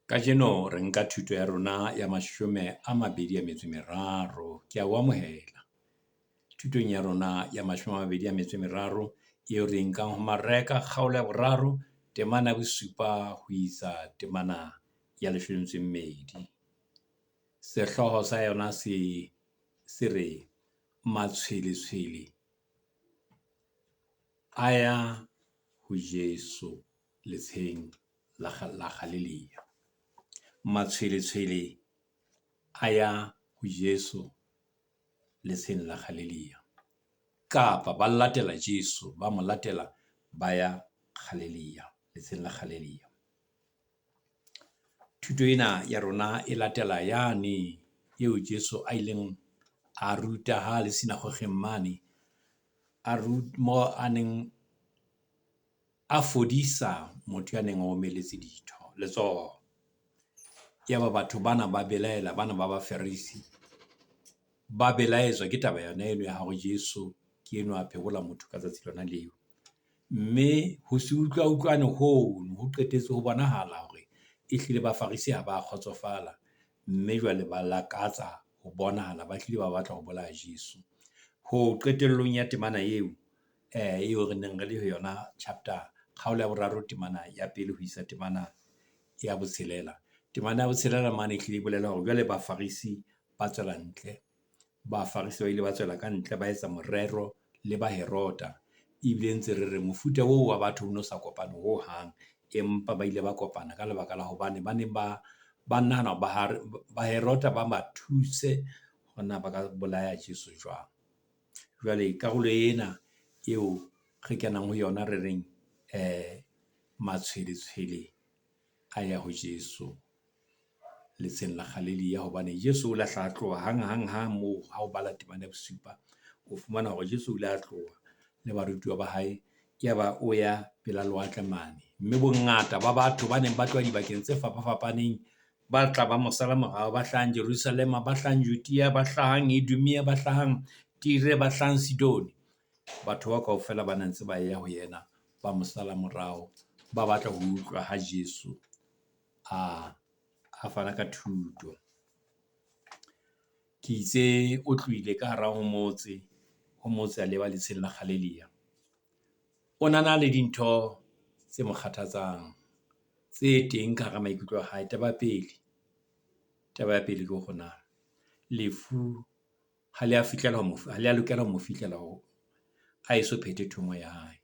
Kajeno re nka thuto ya rona ya 23. Ke a o amohela thutong ya rona ya 23 eo re e nkang ho Mareka kgaolo ya 3 temana ya 7 ho isa temana ya 12. Sehlooho sa yona se re matshweletshwele a ya ho Jesu letsheng la Galilea. Matshweletshwele a ya ho Jesu letsheng la Galilea. Kapa ba latela Jesu, ba mo latela ba ya Galilea, letsheng la Galilea. Thuto ena ya rona e latela yane eo Jesu a ileng a ruta ha le sinagogeng mane, a mo a neng a fodisa motho ya neng a omeletse ditho, letsoho. Yaba batho bana ba belaela, bana ba Bafarisi, ba belaetswa ke taba yona eno ya hore Jesu ke enwa a phekola motho ka tsatsi lona leo. Mme ho se utlwa utlwane hono ho qetetse ho bonahala hore ehlile Bafarisi ha ba kgotsofala, mme jwale ba lakatsa ho bonahala ba hlile ba batla ho bolaya Jesu. Ho qetellong ya temana eo, eo re neng re le ho yona chapter kgaolo ya 3 temana ya 1 ho isa temana ya 6. Temana ya 6 mane ehlile e bolela hore jwale Bafarisi ba tswela ntle. Bafarisi ba ile ba tswela ka ntle, ba etsa morero le Baherota. Ebile ntse re re mofuta oo wa batho o no sa kopane hohang, empa ba ile ba kopana ka lebaka la hobane ba ne ba nahana Baherota ba ba thuse hore na ba ka bolaya Jesu jwang. Jwale karolo ena eo re kenang ho yona re reng matshweletshwele a ya ho Jesu letsheng la Galilea, hobane Jesu o la hla tloha hang hang hang moo ha o bala temana ya 7, o fumana hore Jesu o ile a tloha le barutuwa ba hae, yaba o ya pela lewatle mane. Mme bongata ba batho ba neng ba tloha dibakeng tse fapafapaneng ba tla ba mo sala morao, ba hlahang Jerusalema, ba hlahang Judea, ba hlahang Idumea, ba hlahang Tire, ba hlahang Sidone. Batho bao kaofela ba ne ntse ba ya ho yena, ba mo sala morao, ba batla ho utlwa ha Jesu a fana ka thuto. Ke itse o tlohile ka hara ho motse, ho motse a leba letsheng la Galilea. O na le dintho tse mo kgathatsang, tse teng ka hara maikutlo a hae. Taba ya pele ke hore na lefu ha le a fihlela ha le a lokela ho mo fihlela hore a eso phethe thomo ya hae.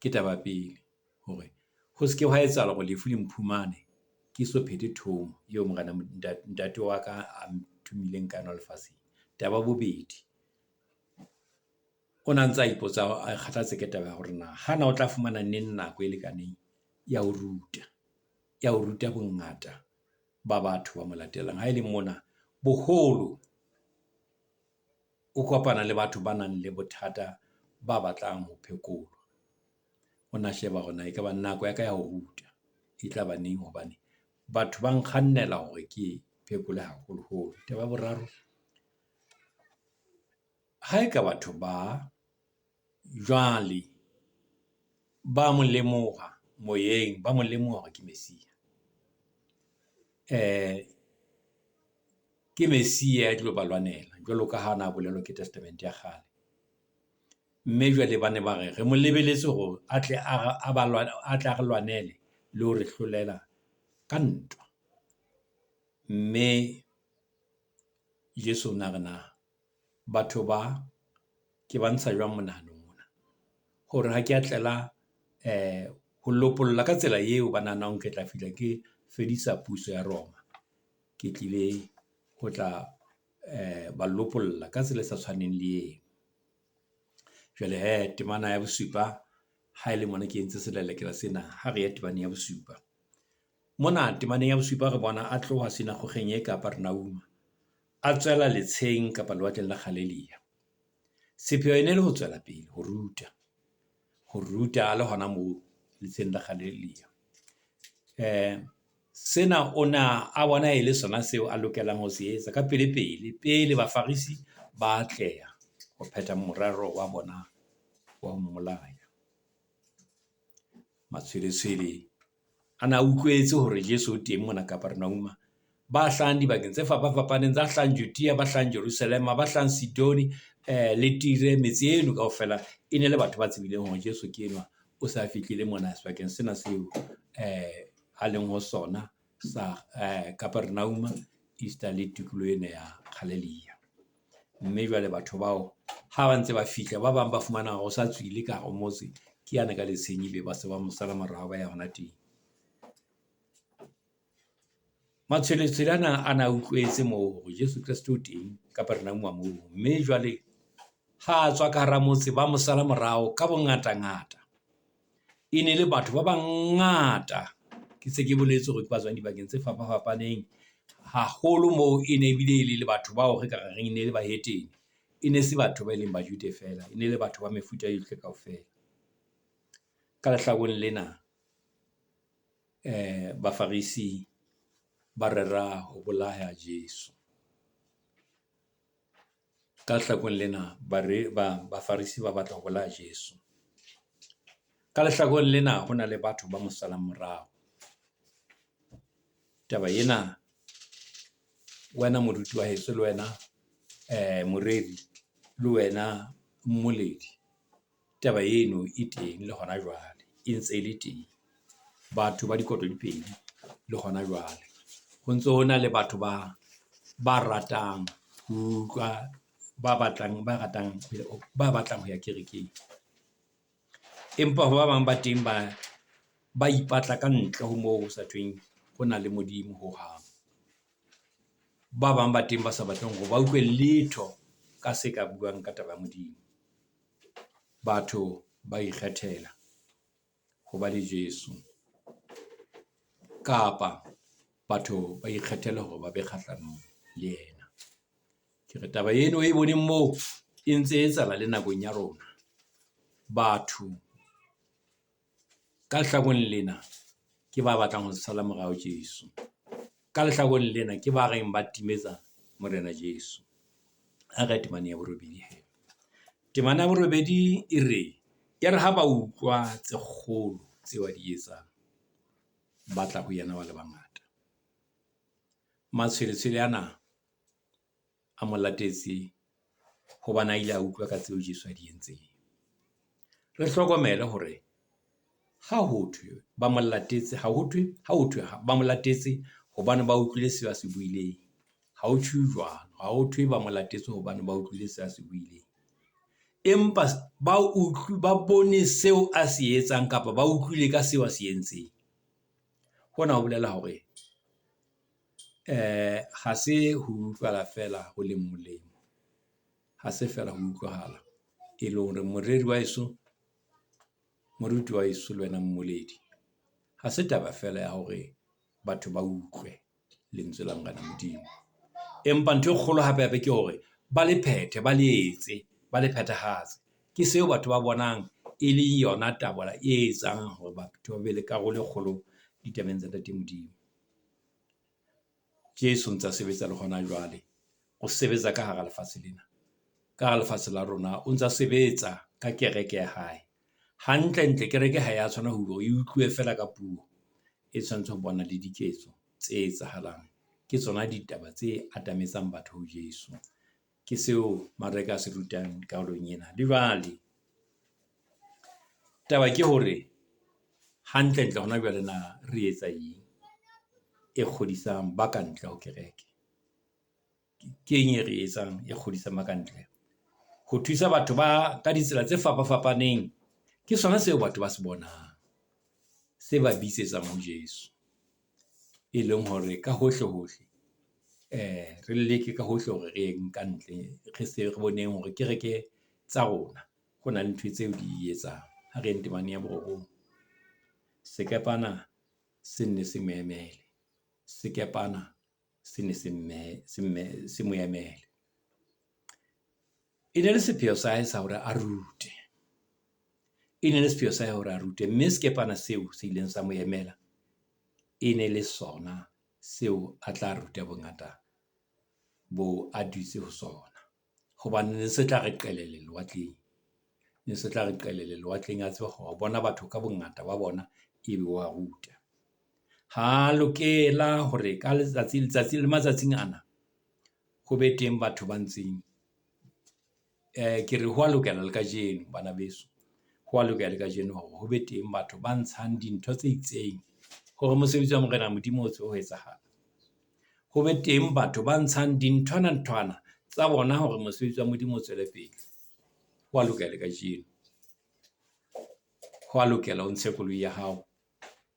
Ke taba ya pele hore ho se ke hwa etsahala hore lefu le mphumane ke so phethe thomo eo morena ntate wa ka a nthomileng ka yona lefatsheng. Taba ya bobedi, o na ntsa ipotsa, a kgathatse ke taba ya hore na hana o tla fumana neng nako e lekaneng ya ho ruta, bongata ba batho ba mo latelang. Ha e le mona boholo o kopana le batho ba nang le bothata ba batlang ho phekolwa. O na sheba hore na ekaba nako ya ka ya ho ruta e tla ba neng, hobane batho ba nkgannela hore ke phekole haholoholo. Taba ya boraro, ha eka batho ba jwale ba mo lemoha moyeng, ba mo lemoha hore ke Messia. Ke Messia ya tlo ba lwanela, jwalo ka ha na bolelwa ke Testament ya kgale. Mme jwale ba ne ba re re mo lebeletse hore a tle a re lwanele le ho re hlolela ka ntwa. Mme Jesu o na re na batho ba ke ba ntsha jwang monahanong mona? Hore ha ke a tlela ho lopolla ka tsela eo ba nahanang ke tla fihla ke fedisa puso ya Roma. Ke tlile ho tla ba lopolla ka tsela e sa tshwaneng le eo. Jwale he, temana ya 7, ha e le mona ke entse selelekela sena, ha re ye temaneng ya 7. Mona temaneng ya 7 re bona a tloha sinagogeng e Kapernauma, a tswela letsheng kapa lewatleng la Galilea. Sepheo e ne le ho tswela pele ho ruta a le hona moo letsheng la Galilea. Sena o na a bona e le sona seo a lokelang ho se etsa ka pele pele, pele Bafarisi ba atleha ho phetha morero wa bona wa ho mmolaya. Matshweletshwele A na utlwetse hore Jesu o teng mona Kapernauma. Ba hlahang dibakeng tse fapafapaneng, tsa hlahang Judea, ba hlahang Jerusalema, ba hlahang Sidone le Tire, metse eno kaofela e ne le batho ba tsebileng hore Jesu ke enwa o sa fihlile mona sebakeng sena seo a leng ho sona sa Kapernauma, esita le tikoloho ena ya Galilea. Mme jwale batho bao ha ba ntse ba fihla, ba bang ba fumana hore o sa tswile ka hare ho motse. Ke yane ka letsheng ebe ba se ba mo sala morao, ba ya hona teng. Matshweletshwele ana a na utlwetse moo hore Jesu Kreste o teng Kapernauma moo. Mme jwale ha a tswa ka hara motse, ba mo sala morao ka bongatangata. E ne le batho ba bangata. Ke se ke boletse hore ke ba tswang dibakeng tse fapafapaneng. Haholo moo e ne ebile e le batho bao re ka reng e ne le bahetene. E ne se batho ba e leng Bajude feela, e ne le batho ba mefuta yohle kaofela. Ka lehlakoreng lena, Bafarisi ba rera ho bolaya Jesu. Ka lehlakoreng lena, Bafarisi ba batla ho bolaya Jesu. Ka lehlakoreng lena, ho na le batho ba mo salang morao. Taba ena, wena moruti wa heso le wena moreri, le wena mmoledi. Taba eno e teng le hona jwale, e ntse e le teng. Batho ba dikoto di pedi le hona jwale. Ho ntso ho na le batho ba ratang ho utlwa, ba batlang, ba ratang, ba batlang ho ya kerekeng. Empa ho ba bang ba teng ba ipatla ka ntle ho moo ho sa thweng ho na le Modimo hohang. Ba bang ba teng ba sa batleng hore ba utlwe letho ka se ka buang ka taba ya Modimo. Batho ba ikgethela ho ba le Jesu kapa batho ba ikgethela hore ba be kgahlanong le yena. Ke re taba eno e boneng moo e ntse e etsahala le nakong ya rona. Batho ka lehlakoreng lena ke ba batlang ho sala morao Jesu. Ka lehlakoreng lena ke ba reng ba timetsa Morena Jesu. Ha re temana ya borobedi he. Temana ya borobedi e re, e re ha ba utlwa tse kgolo tseo a di etsang, ba tla ho yena ba le bangata. Matshweletshwele ana a mo latetse hobane a ile a utlwa ka tseo Jesu a di entseng. Re hlokomele hore ha ho thwe ba mo latetse, ha ho thwe ha ho thwe ba mo latetse hobane ba utlwile seo a se buileng. Ha ho tjho jwalo, ha ho thwe ba mo latetse hobane ba utlwile seo a se buileng. Empa ba utlwi ba bone seo a se etsang kapa ba utlwile ka seo a se entseng. Hona ho bolela hore ha se ho utlwala feela ho leng molemo. Ha se feela ho utlwahala. E leng hore moreri wa heso, moruti wa heso le wena mmoledi. Ha se taba feela ya hore batho ba utlwe lentswe la Morena Modimo. Empa ntho e kgolo hape hape ke hore ba le phethe, ba le etse, ba le phethahatse. Ke seo batho ba bonang e le yona taba e etsang hore batho ba be le karolo e kgolo ditabeng tsa Ntate Modimo. Jesu o ntsa sebetsa le hona jwale. O sebetsa ka hara lefatshe lena, ka hara lefatshe la rona. O ntsa sebetsa ka kereke ya hae. Hantle ntle kereke ha ya tshwana hore e utluwe feela ka puo. E tshwanetse ho bona le diketso tse etsahalang. Ke tsona ditaba tse atametsang batho ho Jesu. Ke seo Mareka a se rutang karolong ena. Le jwale, taba ke hore hantle-ntle hona jwale na re etsa eng e kgodisang ba ka ntle ho kereke? Ke eng e re etsang e kgodisang ba ka ntle? Ho thusa batho ba ka ditsela tse fapafapaneng ke sona seo batho ba se bonang, se ba bitsetsang ho Jesu. E leng hore ka hohle hohle re leke ka hohle hore re yeng ka ntle, re se re boneng hore kereke tsa rona ho na le ntho tseo di etsang. Ha re yeng temaneng ya borobong. Sekepana se nne se mo emele. Sekepana se ne se se mo emele. E ne le sepheo sa hae sa hore a rute. E ne le sepheo sa hae hore a rute, mme sekepana seo se ileng sa mo emela e ne le sona seo a tla ruta bongata bo a dutse ho sona. Hobane ne se tla re qelele lewatleng. Ne se tla re qelele lewatleng, a tsebe ho bona batho ka bongata ba bona, ebe wa ruta. Ha lokela hore ka letsatsi letsatsi le matsatsing ana ho be teng batho ba ntseng ke re ho a lokela le kajeno bana beso. Ho a lokela le kajeno hore ho be teng batho ba ntshang dintho tse itseng hore mosebetsi wa Morena Modimo o tsebe ho etsahala. Ho be teng batho ba ntshang dinthwana nthwana tsa bona hore mosebetsi wa Modimo o tswele pele. Ho a lokela le kajeno. Ho a lokela o ntshe koloi ya hao,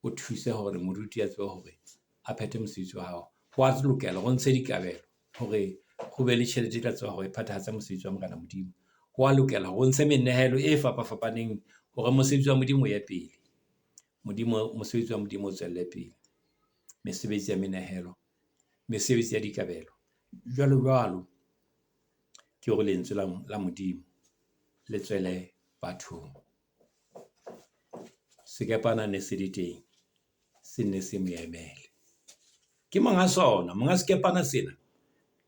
o thuse hore moruti a tsebe hore a phethe mosebetsi wa hao. Ho a lokela hore o ntshe dikabelo hore ho be le tjhelete e tla tseba hore e phethahatse mosebetsi wa Morena Modimo. Ho a lokela hore o ntshe menehelo e fapafapaneng hore mosebetsi wa Modimo o ye pele. Modimo, mosebetsi wa Modimo o tswelle pele. Mesebetsi ya menehelo, mesebetsi ya dikabelo, jwalo jwalo. Ke hore lentswe la Modimo le tswele bathong. Sekepana ne se le teng, se nne se mo emele. Ke monga sona, monga sekepana sena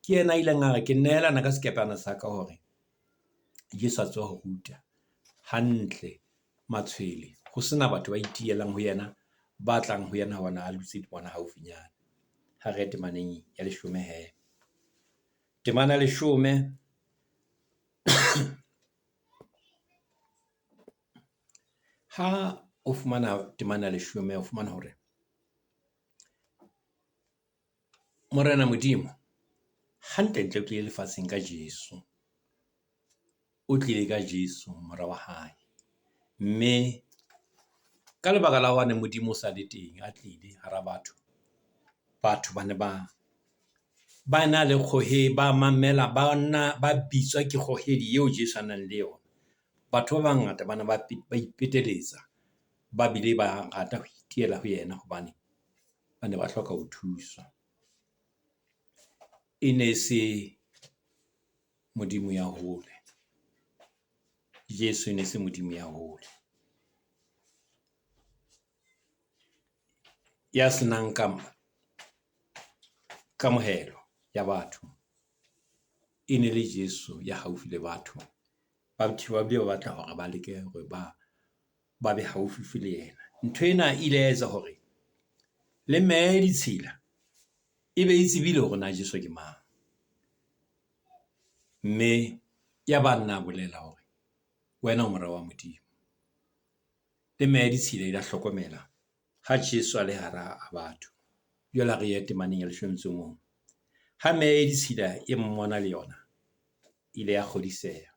ke yena a ileng a re ke nehelana ka sekepana sa ka hore Jesu a tsebe ho ruta hantle matshwele. Ho sena batho ba iteyelang ho yena, ba tlang ho yena hobane a dutse le bona haufinyana. Ha re ye temaneng ya leshome hee. Temana ya leshome ha o fumana temana ya leshome, o fumana hore Morena Modimo hantle-ntle o tlile lefatsheng ka Jesu. O tlile ka Jesu, mora wa hae. Mme ka lebaka la hobane Modimo o sa le teng, a tlile hara batho. Batho ba ne ba na le ba mamela, ba na ba bitswa ke kgohedi eo Jesu a nang le yona. Batho ba bangata ba ne ba ipeteletsa, ba bile ba rata ho itihela ho yena hobane ba ne ba hloka ho thuswa. E ne se Modimo ya hole, Jesu e ne se Modimo ya hole. Ya senang kamohelo ya batho. E ne le Jesu ya haufi le batho. Batho ba bile ba batla hore ba leke hore ba be haufiufi le yena. Ntho ena e ile ya etsa hore le meya e ditshila e be e tsebile hore na Jesu ke mang. Mme ya ba nna bolela hore wena o mora wa Modimo. Le meya e ditshila e la hlokomela ha Jesu a le hara a batho. Jwale ha re ye temaneng ya leshome le metso o mong. Ha meya e ditshila e mmona le yona, e ile ya kgodiseha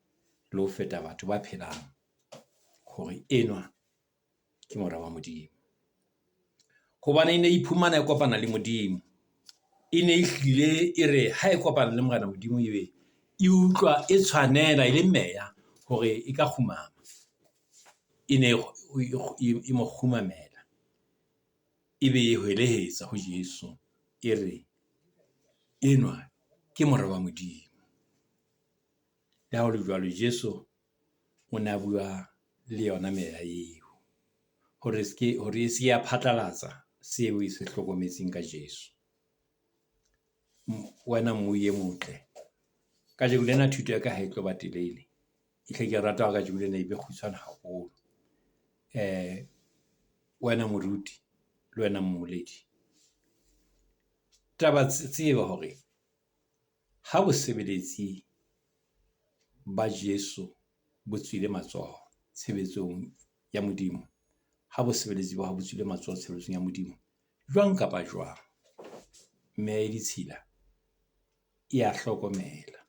le ho feta batho ba phelang hore enwa ke mora wa Modimo. Hobane e ne iphumana e kopana le Modimo. E ne e hlile e re ha e kopana le Morena Modimo ebe e utlwa e tshwanela e le meya hore e ka kgumama. E ne e mo kgumamela, e be e hwelehetsa ho Jesu e re, enwa ke mora wa Modimo. Le ha ho le jwalo, Jesu o ne a bua le yona meya eo hore hore e se ke ya phatlalatsa seo e se hlokometseng ka Jesu. Wena mmui e motle, kajeno lena thuto ya ka ha e tlo ba telele. E hle ke rata hore kajeko lena e be kgutshwane haholo. Wena moruti le wena mmoledi, taba tseba hore ha bosebeletsi ba Jesu bo tswile matsoho tshebetsong ya Modimo, ha bosebeletsi ba hao bo tswile matsoho tshebeletsong ya Modimo, jwang kapa jwang, meya e ditshila e ya hlokomela.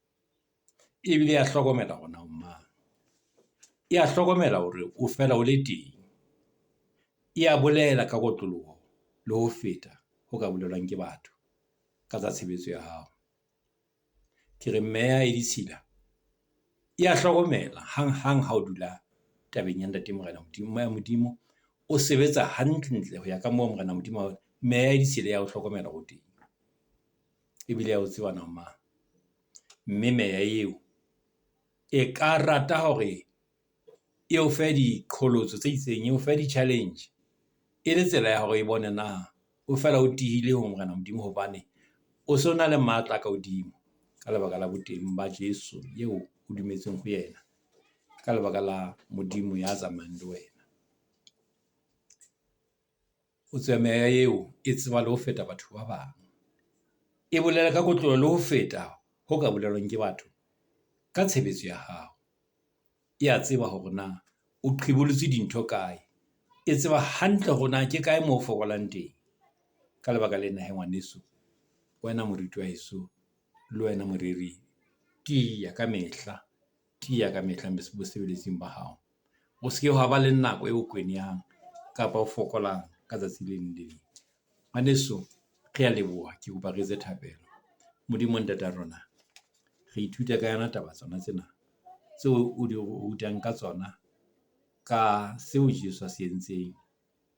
Ebile ya hlokomela hore na o mang. E ya hlokomela hore o fela o le teng. E ya bolela ka kotloloho le ho feta ho ka bolelwang ke batho ka tsa tshebetso ya hao. Ke re meya e ditshila e ya hlokomela hanghang ha o dula tabeng ya ntate Morena Modimo, ya Modimo o sebetsa hantle-ntle ho ya ka moo Morena Modimo meya e ditshila ya ho hlokomela hore o teng. Ebile ya o tseba na o mang. Mme meya eo e ka rata hore e o fe diqholotso tse itseng, e o fe di-challenge e le tsela ya hore e bone na o fela o tihile ho Morena Modimo hobane o so na le matla a ka hodimo ka lebaka la boteng ba Jesu eo o dumetseng ho yena, ka lebaka la Modimo ya tsamayang le wena. O tsebe meya eo e tseba le ho feta batho ba bang. E bolela ka kotloloho le ho feta ho ka bolelwang ke batho ka tshebetso ya hao. E a tseba hore na o qhibolotse dintho kae, e tseba hantle hore na ke kae moo o fokolang teng. Ka lebaka lena he ngwaneso, wena moriti wa heso, le wena moreri, tiya ka mehla, tiya ka mehla bosebeletsing ba hao. O se ke wa ba le nako eo kwenehang kapa o fokolang ka tsatsi le leng le leng. Ngwaneso, re a leboha. Ke kopa re etse thapelo. Modimo Ntata rona, re ithuta ka yona taba tsona tsena tseo o di rutang ka tsona, ka seo Jesu a se entseng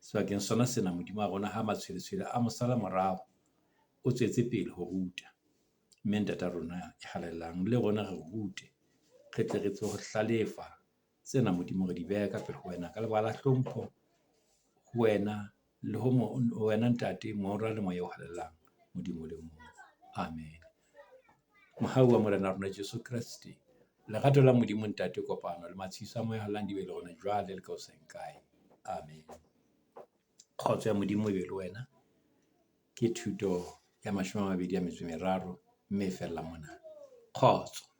sebakeng sona sena Modimo wa rona ha matshweletshwele a mo sala morao, o tswetse pele ho ruta. Mme Ntata rona ya halalelang, le rona re rute, re tle re tsebe ho hlalefa. Tsena Modimo re di beha ka pele ho wena ka lebaka la hlompho ho wena le ho wena Ntate, Mora le Moya o Halalelang, Modimo o le mong. Amen. Mohau wa Morena rona Jesu Kreste, lerato la Modimo Ntate, kopano le matshiso a Moya o Halalelang di be le rona jwale le ka hoseng kae. Amen. Kgotso ya Modimo e be le wena. Ke thuto ya 23 mme e fella mona. Kgotso.